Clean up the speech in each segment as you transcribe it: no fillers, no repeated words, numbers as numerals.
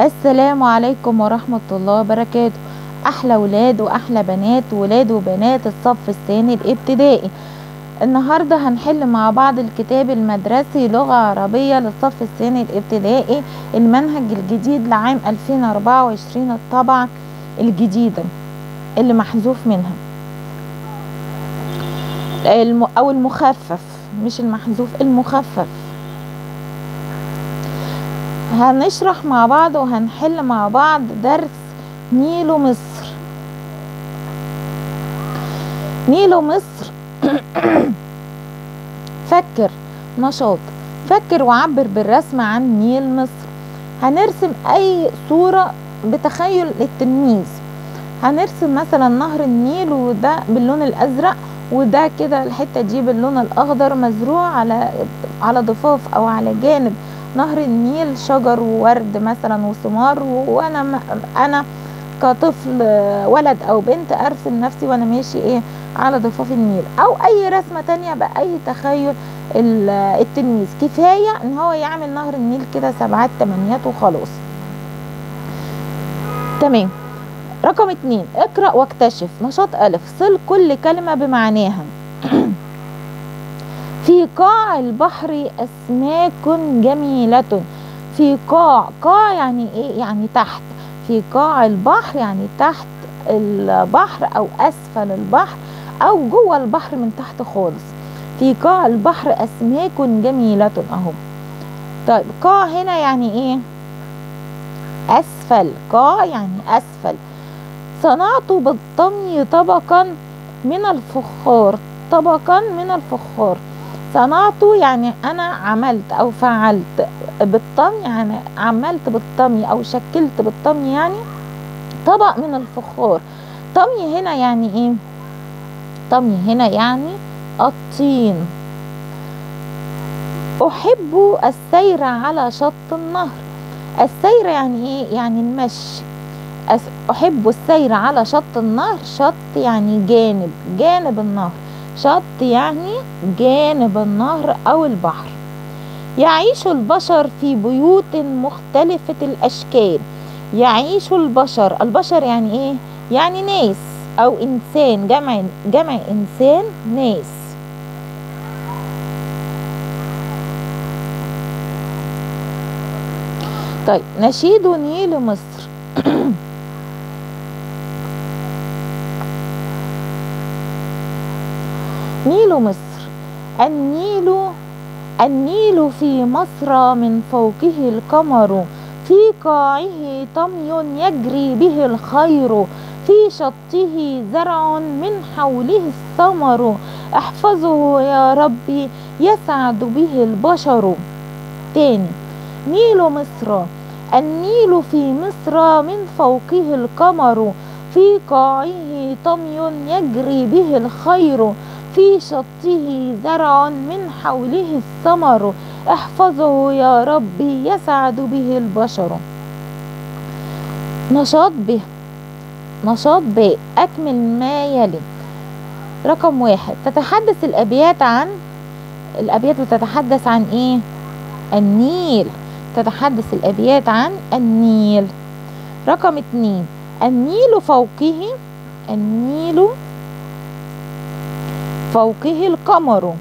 السلام عليكم ورحمة الله وبركاته. أحلى ولاد وأحلى بنات، ولاد وبنات الصف الثاني الابتدائي. النهاردة هنحل مع بعض الكتاب المدرسي لغة عربية للصف الثاني الابتدائي، المنهج الجديد لعام 2024، الطبعة الجديدة اللي محذوف منها أو المخفف، مش المحذوف، المخفف. هنشرح مع بعض وهنحل مع بعض درس نيل مصر. نيل مصر فكر، نشاط، فكر وعبر بالرسم عن نيل مصر. هنرسم اي صورة بتخيل للتلميذ. هنرسم مثلا نهر النيل، وده باللون الازرق، وده كده الحتة دي باللون الاخضر، مزروع على ضفاف او على جانب نهر النيل شجر وورد مثلا وثمار. وانا انا كطفل ولد او بنت ارسم نفسي وانا ماشي ايه على ضفاف النيل، او اي رسمة تانية باي تخيل التلميذ. كفاية ان هو يعمل نهر النيل كده 7 8 وخلاص. تمام. رقم 2، اقرأ واكتشف. نشاط ألف، صل كل كلمة بمعناها. في قاع البحر أسماك جميلة. في قاع، قاع يعني ايه؟ يعني تحت. في قاع البحر يعني تحت البحر او اسفل البحر او جوه البحر من تحت خالص. في قاع البحر أسماك جميلة اهو. طيب قاع هنا يعني ايه؟ اسفل. قاع يعني اسفل. صنعت بالطمي طبقا من الفخار. طبقا من الفخار. صنعته يعني انا عملت او فعلت بالطمي، يعني عملت بالطمي او شكلت بالطمي، يعني طبق من الفخار. طمي هنا يعني ايه؟ طمي هنا يعني الطين. احب السير على شط النهر. السير يعني ايه؟ يعني المشي. احب السير على شط النهر. شط يعني جانب، جانب النهر. شط يعني جانب النهر او البحر. يعيش البشر في بيوت مختلفة الاشكال. يعيش البشر، البشر يعني ايه؟ يعني ناس او انسان، جمع انسان، ناس. طيب نشيد نيل مصر. نيل مصر. النيل، النيل في مصر من فوقه القمر، في قاعه طمي يجري به الخير، في شطه زرع من حوله الثمر، احفظه يا ربي يسعد به البشر. تاني، نيل مصر. النيل في مصر من فوقه القمر، في قاعه طمي يجري به الخير، في شطه زرع من حوله الثمر، احفظه يا ربي يسعد به البشر. نشاط ب، نشاط ب، أكمل ما يلي. رقم 1، تتحدث الأبيات عن، الأبيات بتتحدث عن إيه؟ النيل. تتحدث الأبيات عن النيل. رقم 2، النيل فوقه، النيل فوقه القمر،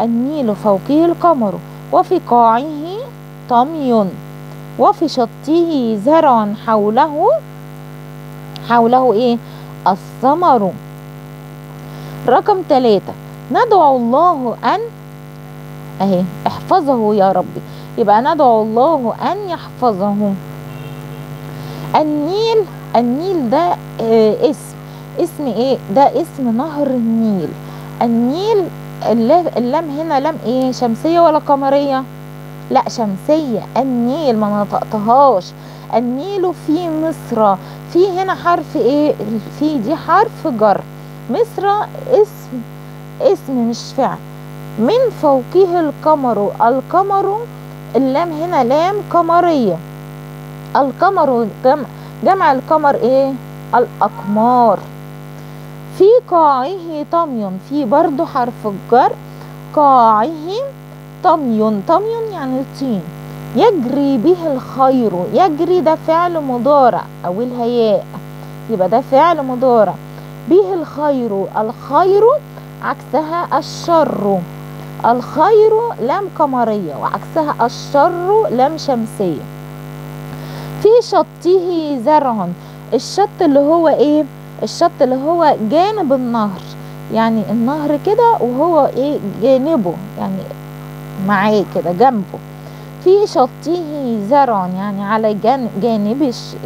النيل فوقه القمر، وفي قاعه طمي، وفي شطه زرع حوله، حوله ايه؟ الثمر. رقم 3، ندعو الله ان، اهي، احفظه يا ربي، يبقى ندعو الله ان يحفظه. النيل، النيل ده اسم، اسم ايه؟ ده اسم نهر النيل. النيل، اللام هنا لام ايه؟ شمسية ولا قمرية؟ لا شمسية. النيل ما نطقتهاش. النيل في مصر، في هنا حرف ايه؟ في دي حرف جر. مصر اسم، اسم مش فعل. من فوقه القمر، القمر اللام هنا لام قمرية. القمر جمع القمر ايه؟ الأقمار. في قاعه طمي، في برضو حرف الجر، قاعه طمي، طمي يعني طين. يجري به الخير، يجري ده فعل مضارع أولها ياء، يبقى ده فعل مضارع. به الخير، الخير عكسها الشر، الخير لام قمرية وعكسها الشر لام شمسية. في شطه زرع، الشط اللي هو ايه؟ الشط اللي هو جانب النهر، يعني النهر كده وهو ايه جانبه، يعني معاه كده جنبه. في شطه زرع يعني على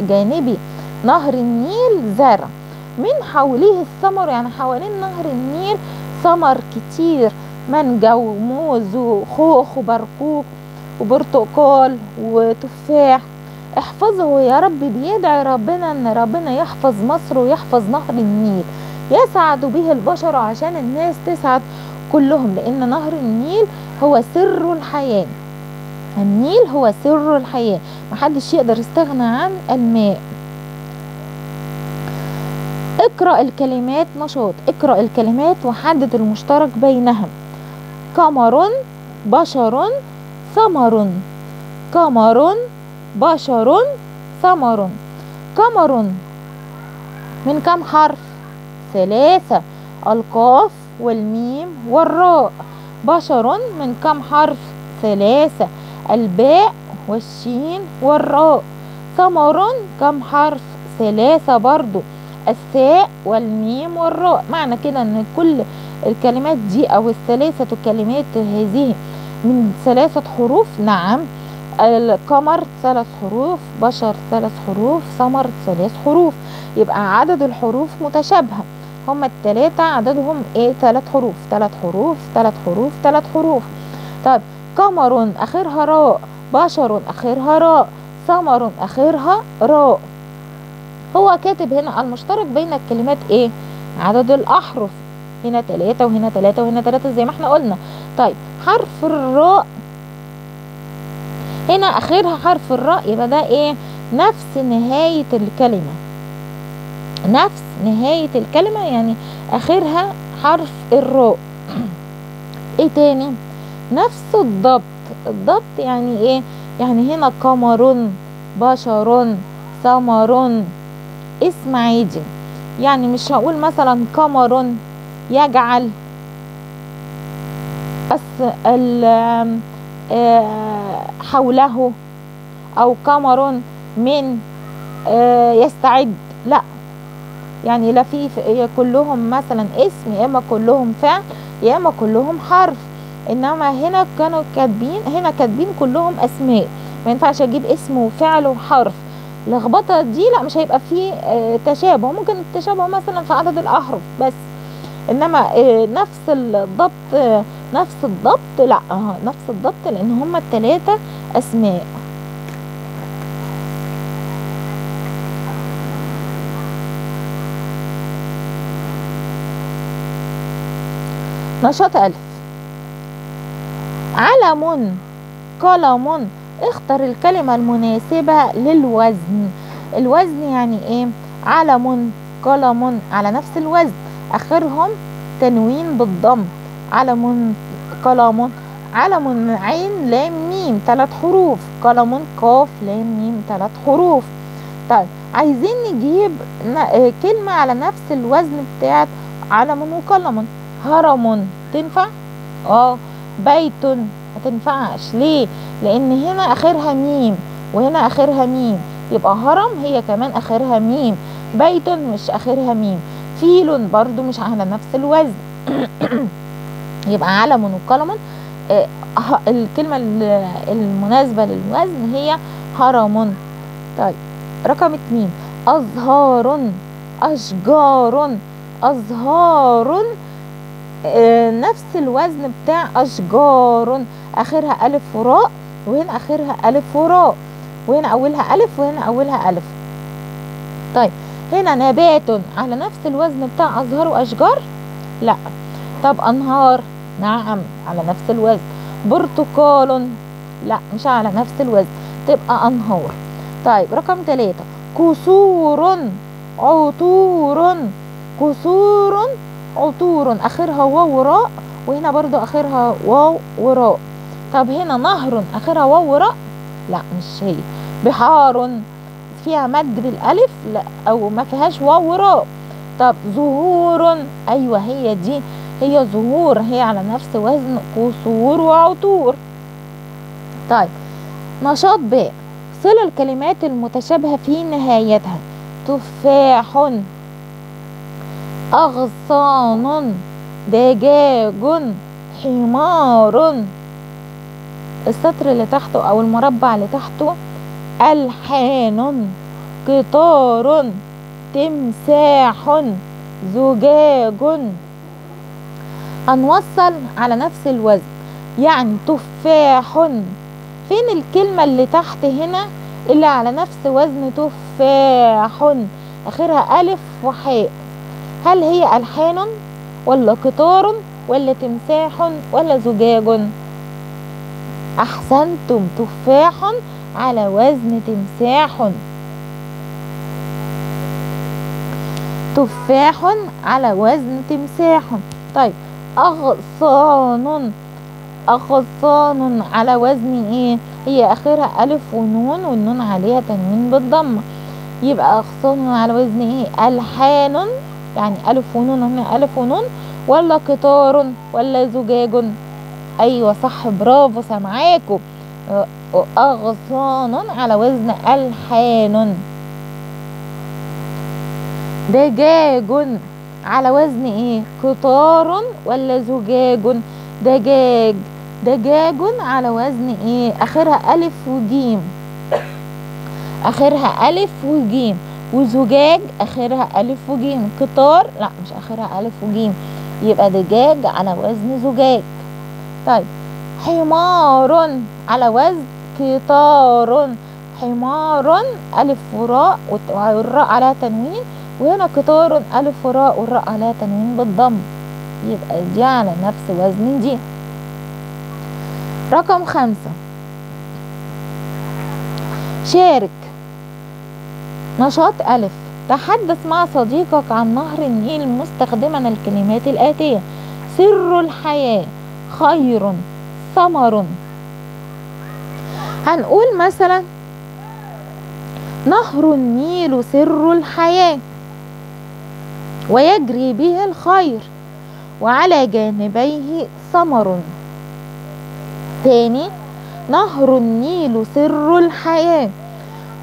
جانبي نهر النيل زرع. من حوله الثمر، يعني حوالين نهر النيل ثمر كتير، مانجا وموز وخوخ وبرقوق وبرتقال وتفاح. احفظه يا رب، بيدعي ربنا ان ربنا يحفظ مصر ويحفظ نهر النيل، يسعد به البشر عشان الناس تسعد كلهم، لان نهر النيل هو سر الحياة. النيل هو سر الحياة، محدش يقدر يستغنى عن الماء. اقرأ الكلمات نشاط، اقرأ الكلمات وحدد المشترك بينها. قمر، بشر، ثمر. قمر، بشر، ثمر. قمر من كم حرف؟ 3، القاف والميم والراء. بشر من كم حرف؟ 3، الباء والشين والراء. ثمر كم حرف؟ 3 برضو، الثاء والميم والراء. معنى كده ان كل الكلمات دي او الثلاثة الكلمات هذه من 3 حروف. نعم، القمر 3 حروف، بشر 3 حروف، ثمر 3 حروف، يبقى عدد الحروف متشابهة. هما الثلاثة عددهم ايه؟ 3 حروف، 3 حروف، 3 حروف، 3 حروف. طيب قمر اخرها راء، بشر اخرها راء، ثمر اخرها راء. هو كاتب هنا المشترك بين الكلمات ايه؟ عدد الاحرف، هنا 3 وهنا 3 وهنا 3 زي ما احنا قلنا. طيب حرف الراء هنا اخرها حرف الراء، يبقى ده ايه؟ نفس نهاية الكلمة، نفس نهاية الكلمة يعني اخرها حرف الراء. ايه تاني؟ نفس الضبط. الضبط يعني ايه؟ يعني هنا قمر، بشر، ثمر، اسم عادي، يعني مش هقول مثلا قمر يجعل بس حوله، او قمر من يستعد، لا، يعني لا في كلهم مثلا اسم، يا اما كلهم فعل، يا اما كلهم حرف. انما هنا كانوا كاتبين، هنا كاتبين كلهم اسماء، ما ينفعش اجيب اسم وفعل وحرف. اللخبطه دي لا، مش هيبقى فيه تشابه، ممكن التشابه مثلا في عدد الاحرف بس، انما نفس الضبط، نفس الضبط لا، نفس الضبط لان هما الثلاثه اسماء. نشاط ألف. علم، قلم، اختر الكلمة المناسبة للوزن. الوزن يعني ايه؟ علم، قلم على نفس الوزن، اخرهم تنوين بالضم. علم، قلم، علم عين لام ميم 3 حروف، قلم قاف لام ميم 3 حروف. طيب عايزين نجيب كلمة على نفس الوزن بتاعت علم وقلم. هرم تنفع؟ بيت ما تنفعش. ليه؟ لان هنا اخرها ميم وهنا اخرها ميم، يبقى هرم هي كمان اخرها ميم، بيت مش اخرها ميم، فيل برضو مش على نفس الوزن. يبقى علم وقلم الكلمة المناسبة للوزن هي هرم. طيب رقم 2، أزهار، أشجار. أزهار نفس الوزن بتاع أشجار، آخرها ألف وراء، وهنا آخرها ألف وراء، وهنا أولها ألف وهنا أولها ألف. طيب هنا نبات على نفس الوزن بتاع أزهار وأشجار؟ لا. طب أنهار؟ نعم على نفس الوزن. برتقال؟ لا مش على نفس الوزن، تبقى أنهار. طيب رقم 3، قصور، عطور. قصور، عطور، اخرها واو وراء، وهنا برضو اخرها واو وراء. طب هنا نهر اخرها واو وراء؟ لا مش هي. بحار فيها مد بالالف؟ لا، او ما فيهاش واو وراء. طب زهور، ايوه هي دي، هي زهور، هي على نفس وزن قصور وعطور. طيب نشاط باء، صل الكلمات المتشابهة في نهايتها. تفاح، أغصان، دجاج، حمار. السطر اللي تحته أو المربع اللي تحته ألحان، قطار، تمساح، زجاج. هنوصل على نفس الوزن، يعني تفاح، فين الكلمة اللي تحت هنا اللي على نفس وزن تفاح؟ آخرها ألف وحاء. هل هي ألحان ولا قطار ولا تمساح ولا زجاج؟ أحسنتم، تفاح على وزن تمساح. تفاح على وزن تمساح. طيب أغصان، أغصان على وزن ايه؟ هي اخرها ألف ونون، والنون عليها تنوين بالضمة، يبقى أغصان على وزن ايه؟ ألحان، يعني ألف ونون، هنا ألف ونون، ولا قطار ولا زجاج؟ أيوة صح، برافو، سامعاكم. أغصان على وزن ألحان. دجاج على وزن ايه؟ قطار ولا زجاج؟ دجاج، دجاج على وزن ايه؟ اخرها الف وجيم، اخرها الف وجيم، وزجاج اخرها الف وجيم. قطار لا مش اخرها الف وجيم، يبقى دجاج على وزن زجاج. طيب حمار على وزن قطار، حمار الف وراء والراء عليها تنوين، وهنا قطار الف وراء والراء عليها تنوين بالضم، يبقى دي على نفس وزن دي. رقم 5، شارك نشاط ألف، تحدث مع صديقك عن نهر النيل مستخدما الكلمات الآتية: سر الحياة، خير، ثمر. هنقول مثلا نهر النيل سر الحياة ويجري به الخير وعلى جانبيه ثمر. تاني، نهر النيل سر الحياة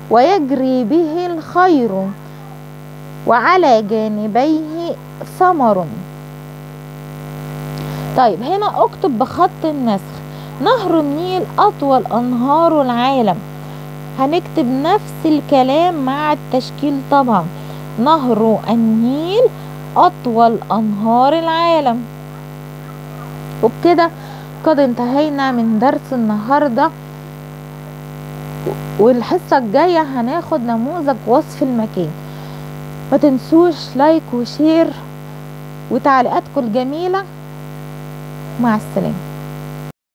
ويجري به الخير وعلى جانبيه ثمر. طيب هنا اكتب بخط النسخ نهر النيل أطول أنهار العالم. هنكتب نفس الكلام مع التشكيل طبعا، نهر النيل أطول أنهار العالم. وبكده قد انتهينا من درس النهاردة، والحصة الجاية هناخد نموذج وصف المكان. ما تنسوش like و share وتعليقاتكم الجميلة. مع السلامة.